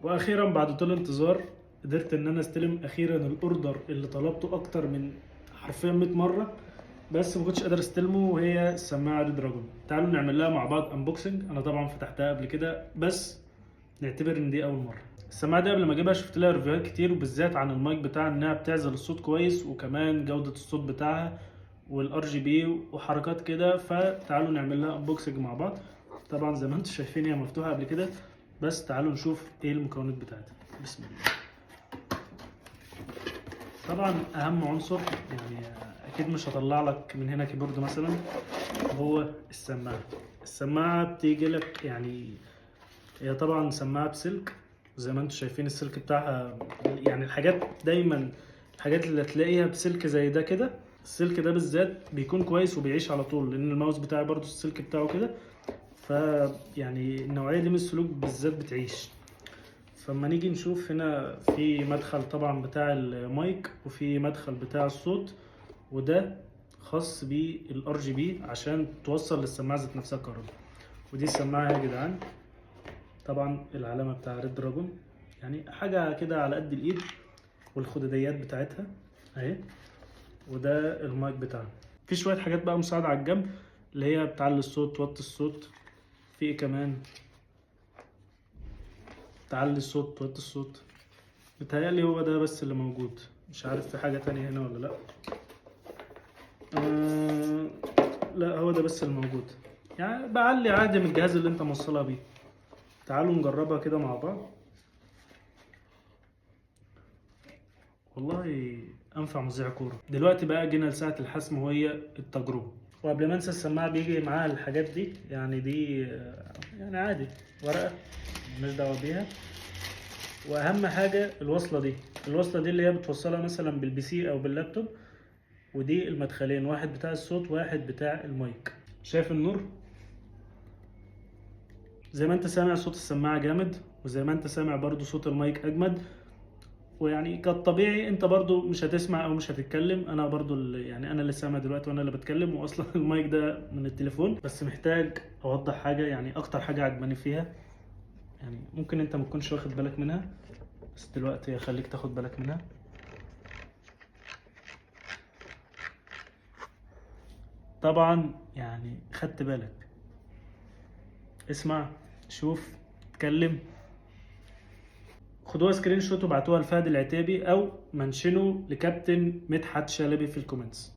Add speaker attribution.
Speaker 1: واخيرا بعد طول انتظار قدرت ان انا استلم اخيرا ال order اللي طلبته اكتر من حرفيا 100 مرة، بس ما كنتش قادر استلمه، وهي السماعة Redragon. تعالوا نعمل لها مع بعض unboxing. انا طبعا فتحتها قبل كده بس نعتبر ان دي اول مرة. السماعة دي قبل ما اجيبها شفت لها review هات كتير، وبالذات عن المايك بتاعها انها بتعزل الصوت كويس، وكمان جوده الصوت بتاعها وال RGB وحركات كده. فتعالوا نعمل لها unboxing مع بعض. طبعا زي ما انتم شايفين هي مفتوحة قبل كده، بس تعالوا نشوف ايه المكونات بتاعتها. بسم الله. طبعا اهم عنصر، يعني اكيد مش هطلع لك من هنا keyboard مثلا، هو السماعة. السماعة بتيجي لك يعني هي طبعا سماعه بسلك زي ما انتم شايفين السلك بتاعها. يعني الحاجات دايما الحاجات اللي تلاقيها بسلك زي ده كده، السلك ده بالذات بيكون كويس وبيعيش على طول، لان الماوس بتاعي برضو السلك بتاعه كده، فيعني النوعية دي من السلوك بالذات بتعيش. فما نيجي نشوف هنا في مدخل طبعا بتاع المايك، وفي مدخل بتاع الصوت، وده خاص بال RGB عشان توصل للسماعه ذات نفسها كهرباء. ودي السماعة يا جدعان، طبعا العلامة بتاع Redragon، يعني حاجة كده على قد الايد، والخداديات بتاعتها اهي، وده المايك بتاعها. في شوية حاجات بقى مساعدة على الجنب اللي هي بتعلي الصوت، توطي الصوت، في ايه كمان، تعلي الصوت، توطي الصوت. بيتهيألي هو ده بس اللي موجود، مش عارف في حاجة تانية هنا ولا لأ. لا هو ده بس الموجود. يعني بعلي عادي من الجهاز اللي انت موصلها بيه. تعالوا نجربها كده مع بعض. والله انفع مذيع كورة. دلوقتي بقى جينا لساعة الحسم وهي التجربة. وقبل ما انسى السماعة بيجي معاها الحاجات دي، يعني دي يعني عادي ورقة مالناش دعوه بيها. واهم حاجة الوصلة دي، الوصلة دي اللي هي بتوصلها مثلا بال PC او باللابتوب، ودي المدخلين، واحد بتاع الصوت واحد بتاع المايك. شايف النور؟ زي ما انت سامع صوت السماعة جامد، وزي ما انت سامع برضو صوت المايك اجمد. ويعني كالطبيعي انت برضو مش هتسمع او مش هتتكلم، انا برضو اللي يعني انا اللي سامع دلوقتي وانا اللي بتكلم، واصلا المايك ده من التليفون. بس محتاج اوضح حاجة، يعني اكتر حاجة عجباني فيها، يعني ممكن انت ما تكونش واخد بالك منها، بس دلوقتي هخليك تاخد بالك منها. طبعا يعني خدت بالك، اسمع، شوف، اتكلم. خدوها screenshot وابعتوها لفهد العتيبي او mention وا لكابتن مدحت شلبي في ال comments.